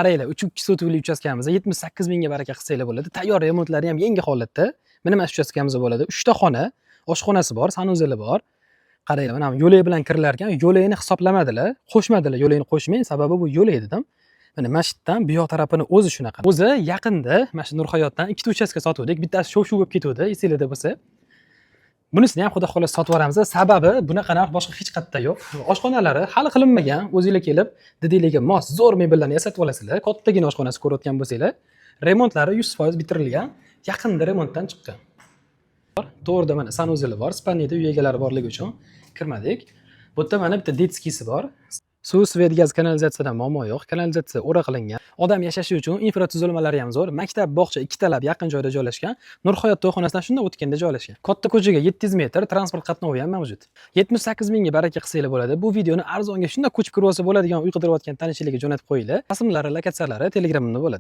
Qaranglar, 3,2 sotixli uchastkamiz 78 mingga baraka qilsanglar bo'ladi. Tayyor, remontlari ham yangi holatda. Mana shu uchastkamiz bo'ladi. 3 ta xona, oshxonasi bor, санузел i bor. Qaranglar, mana bu yo'lak bilan kirilar ekan. Yo'lakni hisoblamadilar, qo'shmadilar. Yo'lakni qo'shmang, sababi bu yo'lak dedim. Mana masjiddan bu yoq tarafini o'zi shunaqa. O'zi yaqinda mana shu Nurhayotdan ikkita uchastka sotuvdik. Bittasi shov-shuv bo'lib ketuvdi, esinglarda bo'lsa. Bunisini ham, xudo xohlasa, sotib yuboramiz. Sababi bunaqa narx boshqa hech qayerda yo'q. Oshxonalari hali qilinmagan. O'zinglar kelib, didinglarga mos zo'r mebellarni yasatib olasizlar. Kattagina oshxonasi ko'rayotgan bo'lsanglar, remontlari 100% bitirilgan. Yaqinda remontdan chiqqan. To'g'rida mana санузел i bor, спальный da uy egalari borligi uchun kirmadik. Bu yerda mana bitta детский si bor. Suv, свет, gaz, kanalizatsiyadan muammo yo'q. Kanalizatsiya o'ra qilingan. Odam yashashi uchun infratuzilmalari ham zo'r. Maktab, bog'cha ikkitalab yaqin joyda joylashgan. Nurhayot to'yxonasidan shunday o'tganda joylashgan. Katta ko'chaga 700 metr, transport qatnovi ham mavjud. 78 mingga baraka qilsanglar bo'ladi. Bu videoni arzonga shunday ko'chib kirib olsa bo'ladigan uy qidirayotgan tanishinglarga jo'natib qo'yinglar. Rasmlari, lokatsiyalari Telegramimda bo'ladi.